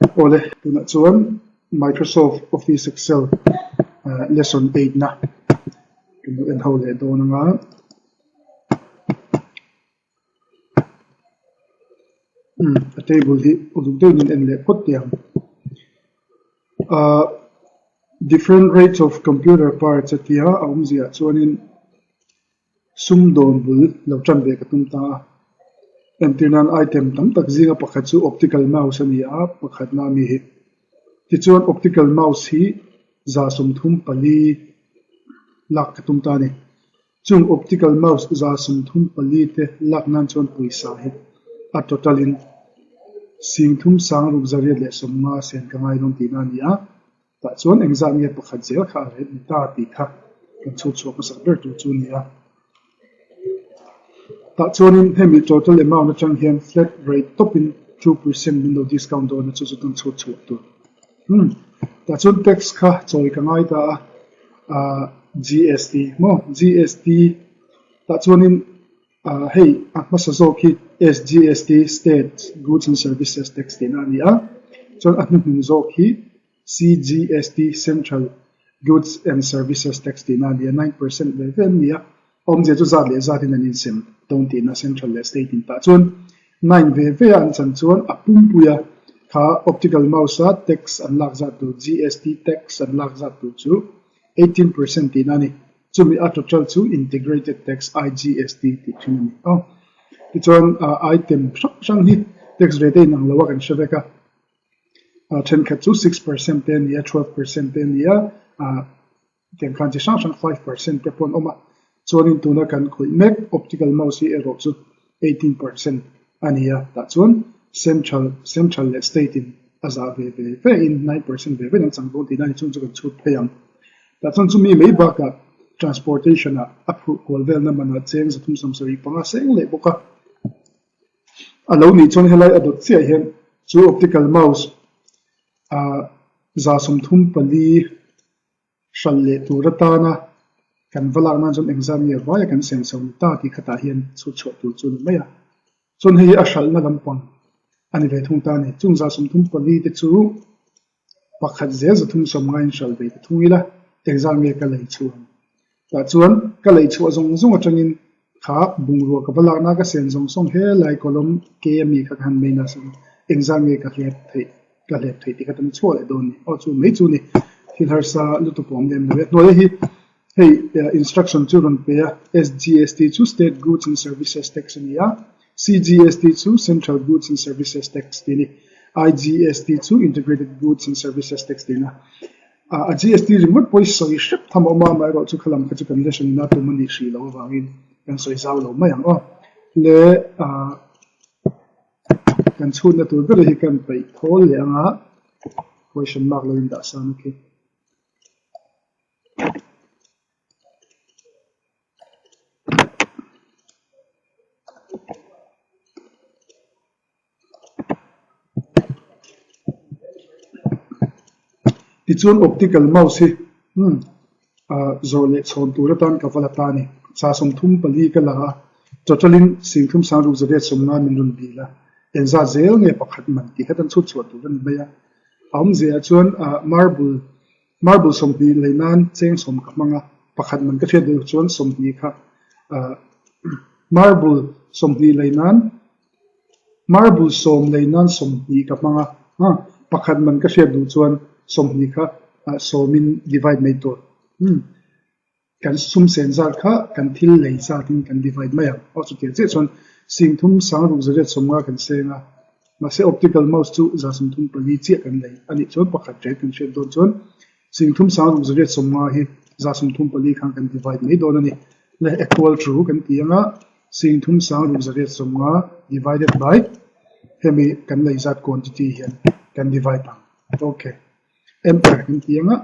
Awle, tunah chuan Microsoft Office Excel lesson 8 na kan lo en ho leh dawn anga. Umm a table hi uluk deuhin an en leh phawt teh ang. Ahh different rates of computer parts a tia a awmziah chuanin Sumdawn bul lo tan ve ka tum ta a. Entir nan item tam tak zinga pakhat chu optical mouse a ni a, pakhatna a mi hi. Tichuan optical mouse hi 34 lak ka tum ta a ni. Chung optical mouse 34 te lak nan chuan pawisa hi a total in 36,850 sen ka ngai dawn tihna a ni a. Tah chuan engzat nge pakhat zel kha a ret ni ta tih kha kan chhut chhuah hmasak ber tur chu a ni a. Tah chuanin hemi total amount atang hian flat rate tawpin 2% min lo discount dawn a chu chu kan chhut chhuah tur. Umm tah chuan tax kha chawi ka ngai ta a, ah GST maw GST tah chuanin ah hei a hmasa zawk hi SGST State Goods and Services Tax tihna a ni a, chuan a hnuhnung zawk hi CGST, Central Goods and Services Tax tihna a ni a, 9% ve ve an ni a, awmzia chu zat leh zatin an insem dawn tihna Central leh State in tah chuan 9 ve ve a an chan chuan a pumpui a, kha optical mouse a tax an lak zat tur GST tax an lak zat tur chu 18% tihna a ni. Chumi a total chu Integrated Tax, IGST, tih thin a ni. Aw tichuan item hrang hrang hi tax rate a inang lo a kan hre vek a. Thenkhat chu 6% te a ni a, 12% te a ni a, tiang khan chi hrang hrang 5% te pawh an awm a. Chuanin tuna kan khawih mek optical mouse hi erawh chu 18% a ni a, tah chuan central central leh state in a zah ve ve ve in 9% ve ve an chang dawn tihna a ni chung chu kan chhut phei ang. Tah chuan chumi mai bakah transportation ah a phurh kual velna manah cheng 375 seng leh bawk a. A lo nih chuan helai a dawt chiah hian chu optical mouse ah 34 hralh leh tur atana kan va lak nan chuan engzat nge vaia kan sen chho ni ta tih khatah hian chhut chhuah tur chu a ni mai a. Chuan hei hi a hralhna lampang a ni ve thung ta a ni. Chung 34 te chu Pakhat zel 300 ngaiin hralh ve ta thung ila, engzat nge ka lei chhuah ang? Tah chuan ka lei chhuah zawng zawng atangin kha bungrua ka va lakna ka sen zawng zawng helai column K a mi kha ka han main a sawn engzat nge ka hlep theih ka hlep theih tih kha tam chhuah leh dawn ni. Aw chu mai chu ni thil harsa lutuk awm lem lo e. Hnuaia hi hei instruction chu rawn pe a, SGST chu State Goods and Services Tax a ni a, CGST chu Central Goods and Services Tax tih a ni. IGST chu Integrated Goods and Services Tax tih a ni a. A GST ringawt pawh hi sawi hrep tham a awm a, amaherawhchu chu khalam kha chu kan lesson ina tum a nih hrih loh avangin kan sawi zau lo mai ang aw. Le kan chhutna tur ber hi kan peih thawl leh ang a, question mark lo indah san a khi. Tichuan optical mouse hi umm ah zawh leh chhawn tur atan ka va la ta a ni. 34 ka la a, total in 36,150 min rawn bil a, engzat zel nge pakhat man tih kha tan chhut chhuah tur a ni mai a. A awmzia ah chuan ah marble Marble 20 lei nan cheng sawm ka hmang a, pakhat man ka hriat deuh chuan 20 kha marble 20 lei nan marble sawm lei nan 20 ka hmang a, pakhat man ka hriat duh chuan 20 kha sawmin divide mai tur. Kan sum sen zat kha kan thil lei zatin kan divide mai ang. Aw chutiang chiah chuan 36,850 kan seng a, mahse optical mouse chu 34 chiah kan lei a nih chuan pakhat reng kan hriat dawn chuan 36,850 hi 34 khan kan divide mai dawn a ni. Le equal to kan ti ang a, 36,850 divided by hemi kan lei zat quantity hian kan divide ang. Okay. Enter kan ti ang a,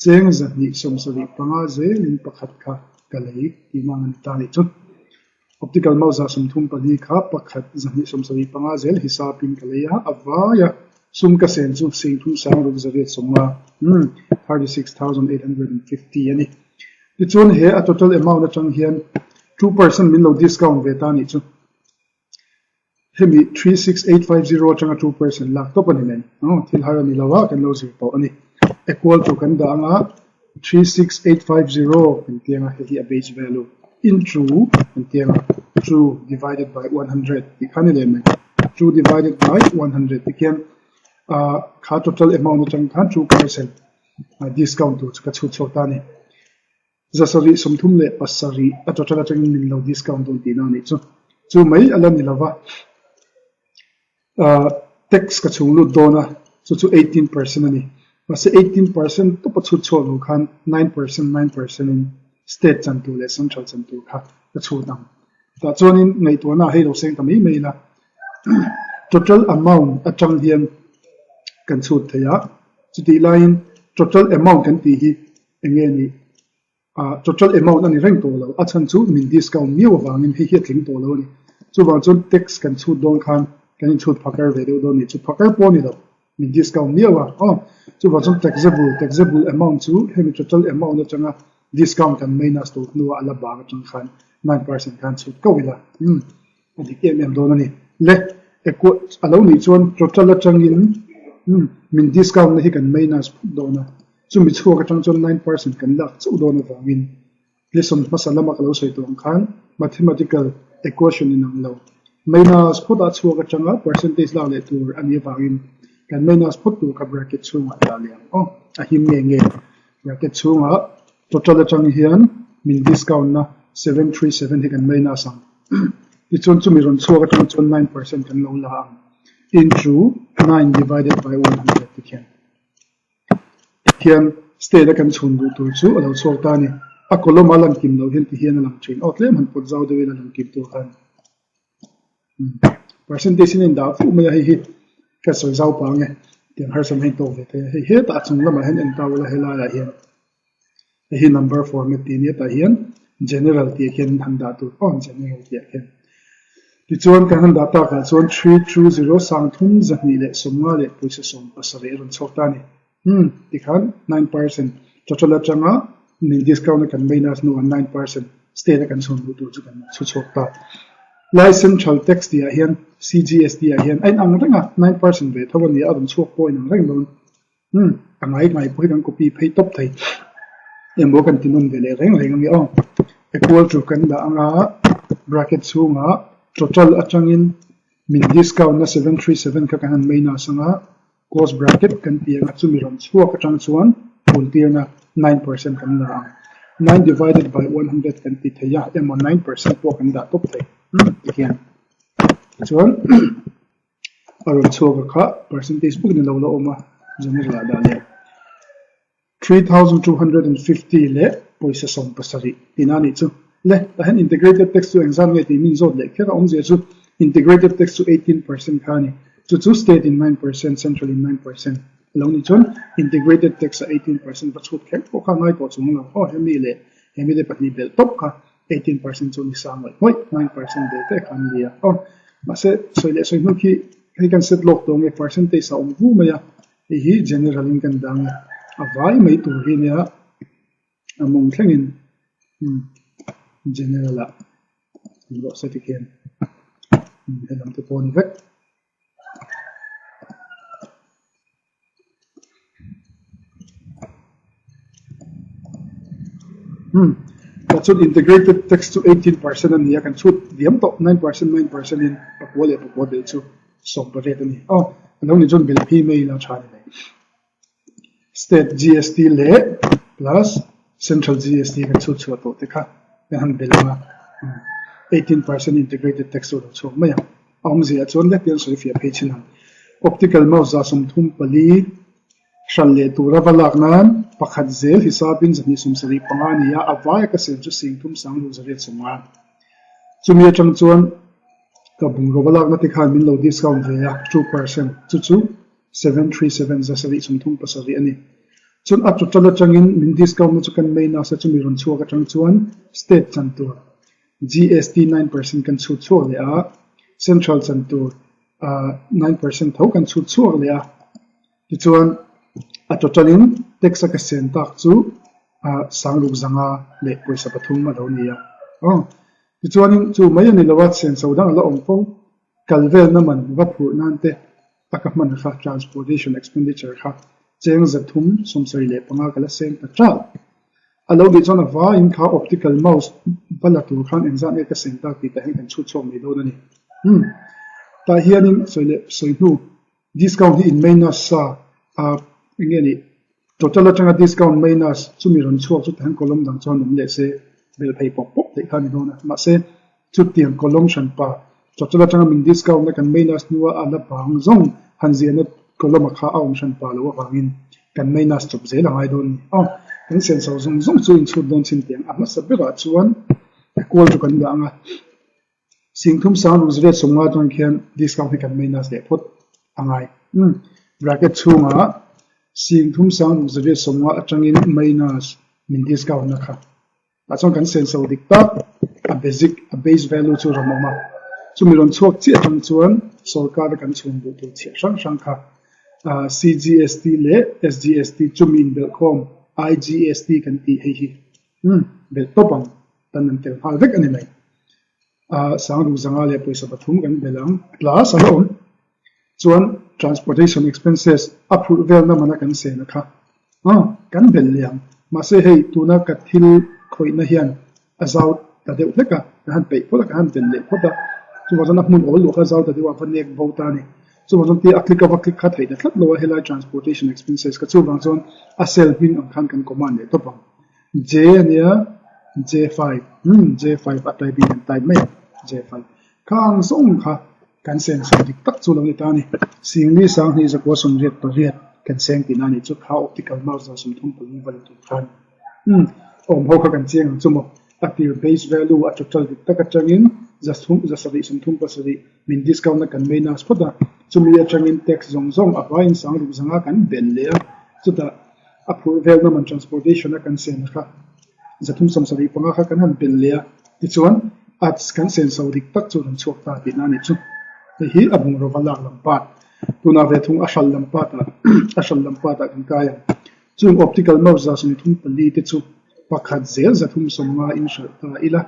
cheng 275 zelin pakhat kha ka lei tihna ang a ni ta nih chu. Optical mouse 34 kha pakhat 275 zel hisapin ka lei a, a vai a, sum ka sen chu 36,850, hmm, 36,850 a ni. Tichuan he a total amount atang hian 2% min lo discount ve ta nih chu. Hemi 36850 atanga 2% lak tawp a ni mai. Aw, thil har a ni lo a, kan lo zir tawh a ni. Equal to kan dah anga 36850 kan ti anga hei hi a base value into kan ti anga 2 divided by 100 tih kha a ni leh mai. 2 divided by 100 tikhian ah kha total amount atang khan 2% discount tur chu ka chhut chhuak ta a ni. 737 a total atangin min lo discount dawn tihna a nih chu. Chu mai a la ni lova, tax ka chhung lut dawn a, chu chu 18% a ni. Mahse 18% tawpa chhut chhuak lo khan 9%, 9% in state chan tur leh central chan tur kha ka chhut ang. Tah chuanin ngaihtuahna hei lo seng ta mai mai ila, total amount atang hian kan chhut thei a, chutih laiin total amount kan tih hi Eng nge ni? Ah, total amount a ni reng tawh lo. A chhan chu min discount miau avangin hei hi a tling tawh lo a ni. Chuvang chuan tax kan chhut dawn khan kan inchhut phakar ve deuh dawn a ni. Chu phakar pawh a ni lo, min discount miau a. Aw, chuvang chuan taxable, taxable amount chu hemi total amount atanga discount kan minus tawh hnuah a la bang atang khan 9% khan chhut kauh ila. Umm, a dik em em dawn a ni. Le, equal a lo nih chuan total atangin umm min discount na hi kan minus phut dawn a. Chumi chhuak atang chuan 9% kan lak chauh dawn avangin lesson hmasa lama ka lo sawi tawh ang khan mathematical equation inang lo minus phawt ah chhuak atanga percentage lak leh tur a nih avangin kan minus phawt tur kha bracket chhungah dah leh ang aw. A him nge nge bracket chhungah total atang hian min discount na 737 hi kan minus ang. Tichuan chumi rawn chhuak atang chuan 9% kan lo la ang into 9 divided by 100 tikhian. Hian state a kan chhun duh tur chu a lo chhuak ta a ni. A column a lan kim loh hian ti hian a lang thin. Aw tlem han pawt zau deuh ila lang kim tur khan. Percentage in a indah fuh mai a, hei hi ka sawi zau pah ang e. Tiang harsam hi a intawk ve thei a. Hei hetah a chung lamah hian en ta ula helaiah hian. Hei hi number format tih a nia tah hian general tih ah khian han dah tur aw general tih ah khian. Tichuan kan han dah takah chuan 320 3250 leh pawisa 17 a rawn chhuak ta a ni. Hmm tikhan 9% total atanga min discount a kan minus hnuah 9% state a kan chhawn duh tur chu kan chhu chhuak ta. Lai central tax tih ah hian CGST ah hian a inang reng a 9% ve tho a ni a, a rawn chhuak pawh a inang reng dawn. Umm, a ngai ngai pawh hi kan copy phei tawp thei. Engmaw kan ti nawn ve leh reng reng a nge aw. Equal to kan dah anga bracket chhungah total atangin min discount na 737 kha kan han minus anga close bracket kan ti anga chumi rawn chhuak atang chuan phul tirna 9% kan la ang. 9 divided by 100 kan ti thei a emaw 9% pawh kan dah tawp thei. Umm tihian chuan. A rawn chhuak a kha percentage bawkin a lo la awm a, general ah dah leh 3250 leh pawisa 70 tina a nih chu. Le, tah hian integrated tax chu engzat nge tih min zawt leh kher a awmzia chu integrated tax chu 18% kha a ni. Chu chu state in 9%, central in 9% a lo nih chuan integrated tax ah 18% va chhut kher pawh kha a ngai tawh chung lo. Aw hemi leh hemi te pahnih belh tawp kha 18% chu ni sang ngawih ngawih, 9% ve ve kha an ni a. Aw, mahse sawi leh sawi hnu khi hei kan set lawk tawh nge percentage a awm vu mai a, hei hi general in kan dang a, a vai mai tur hi nia a mawng thlengin umm general ah an rawh se tikhian helam te pawh a ni vek. Umm tah chuan integrated tax chu 18% a ni a kan chhut diam tawh 9% 9% in pakua leh pakua belh chu 18 a ni aw a lo nih chuan belh phei mai ila tha a ni mai. State GST leh plus Central GST kan chhut chhuah tawh te kha kan han belh ang a, 18% integrated tax chu a lo chhuak mai ang. A awmzia chuan lek te an sawi fiah phei chin ang. Optical mouse 34 hral leh tura va lak nan pakhat zel hisapin 275 a ni a, a vaia ka siam chu 30 650. Chumi atang chuan ka bungraw va lakna te khan min lo discount ve a, 2% chu chu 737 737 a ni. Chuan a total atangin min discount na chu kan minus a, chumi rawn chhuak atang chuan state chan tur GST 9% kan chhut chhuak leh a, central chan tur 9% tho kan chhut chhuak leh a. Tichuan a total in tax a ka sen tak chu sangruk zanga leh pawisa pathum a lo ni a. Tichuanin chu mai a ni lo a, senso dang a la awm fo. Kal velna man va phurh nan te a ka hman kha transportation expenditure kha cheng 375 ka la seng ta ṭalh. A lo nih chuan a vaiin kha optical mouse va la tur khan engzat nge ka seng tak tih tah hian kan chhut chhuak mai dawn a ni. Umm. Tah hianin sawi leh sawi hnu discount hi in minus sa a eng nge nih total atanga discount minus chumi rawn chhuak chu tah hian column dang chuan awm leh se belh phei pawp pawp theih kha a ni dawn a. Mahse Chutiang column hranpa total atanga min discount na kan minus hnua a la bang zawng han ziahna column a kha a awm hranpa loh avangin kan minus chawp zel a ngai dawn a ni. Aw, kan senso zawng zawng chu inchhut dawn chin teh ang. A hmasa berah chuan equal chu kan dah ang a, 30 650 atang khian discount hi kan minus leh phawt a ngai. Umm, bracket chhungah 30 650 atangin minus min discount na kha. Tah chuan kan senso dik tak a basic a base value chu rawn awm a, chumi rawn chhuak chiah atang chuan sorkara kan chhung duh tur chhiah hrang hrang kha CGST leh SGST chumi inbelhkhawm IGST kan tih hei hi belh tawp ang tan an tel nghal vek a ni mai. Sangruk zanga leh pawisa pathum kan belh ang plus a la awm. Chuan transportation expenses a phurh velna mana kan sena kha aw kan belh leh ang. Mahse hei tuna ka thil khawihna hian a zau ta deuh hlek a, kan han peih phawt a, kan han belh leh phawt a. Chuvang chuan a hmun awl luah kha zau ta deuh a, va nek bo ta a ni. Chuvang chuan tia a click a va click kha theih ta tlat lo a helai transportation expenses kha chuvang chuan a cell hming ang khan kan command leh tawp ang. J a nia J5 umm J5 a type in kan type mai ang J5 kha ang zawng kha Kan senso dik tak chu lo ni ta a ni. Singli 20 988 kan seng tihna a nih chu kha optical mouse 34 va la tur khan umm awm ho kha kan chiang ang chu maw. A tir base value a total dik tak atangin 737 min discount na kan minus phawt a, chumi atangin tax zawng zawng a vaiin sangruk zanga kan belh leh a, chutah a phurh velna man transportation a kan sen kha. 375 kha kan han belh leh a, tichuan ads kan senso dik tak chu rawn chhuak ta tihna a nih chu. Hei hi a bungraw va lak lam part, tunah ve thung a hral lam part ah a hral lam part ah kan kai ang. Chung optical mouse 34 te chu pakhat zel 350 in hralh ta ila,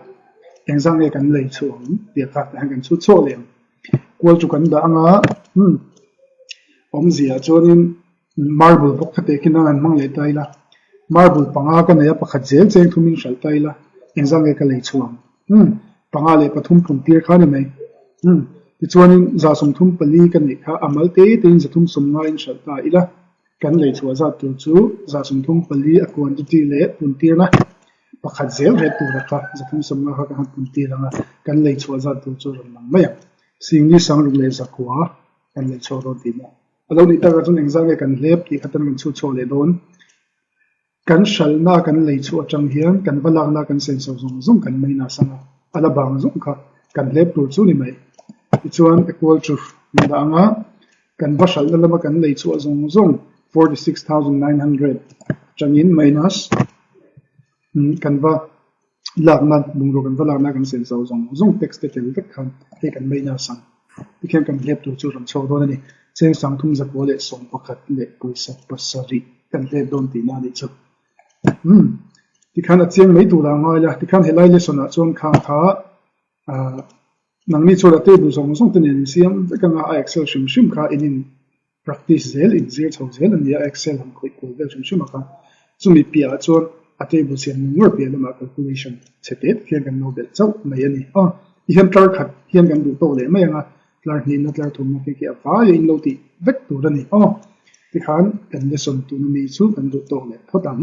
engzah nge kan lei chhuah ang tih kha tah hian kan chhut chhuak leh ang. Kual chu kan dah anga, umm awmzia chuanin Marble bawk kha tehkhin nan an hmang leh ta ila, marble panga ka nei a, pakhat zel cheng thumin hralh ta ila, engzah nge ka lei chhuah ang? Umm, panga leh pathum pum tir kha a ni mai. Umm, tichuanin 34 ka neih kha a mal te tein 350 in hralh ta ila, kan lei chhuah zat tur chu 34 a quantity leh pun tirna pakhat zel ret tura kha 350 kha ka han pun tir ang a, kan lei chhuah zat tur chu a rawn lang mai ang. Singli sangruk leh zakua kan lei chhuak dawn tihna. A lo nih takah chuan engzah nge kan hlep tih kha tan kan chhut chhuak leh dawn. Kan hralhna kan lei chhuah atang hian kan va lakna kan senso zawng zawng kan minus ang a, a la bang zawng kha kan hlep tur chu ni mai. Tichuan equal to min dah ang a, kan va hralhna lama kan lei chhuah zawng zawng 46,900 atangin minus kan va Lakna, bungraw kan va lakna kan senso zawng zawng tax te tel vek khan hei kan minus ang tikhian kan hlep tur chu rawn chhuak dawn a ni. Cheng 3111 leh pawisa pasarih kan hlep dawn tihna a nih chu. Umm tikhan a chiang mai tur ah ngai la, tikhan helai lesson ah chuan khang kha ah nangni chuan a table zawng zawng te nen insiam vek anga a excel hrim hrim kha in in Practice zel inzir chho zel a ni a, Excel han khawih kual vel hrim hrim a kha. Chumi piahah chuan a table siam ngawr ngawr piah lamah calculation chhe te te hian kan lo belh chauh mai a ni. Aw, ti hian tlar khat hian kan duh tawk leh mai ang a, tlar hnihna, tlar thumna khi khi a vaia in lo tih vek tur a ni. Aw, tikhan kan lesson tuna mi chu kan duh tawk leh phawt ang.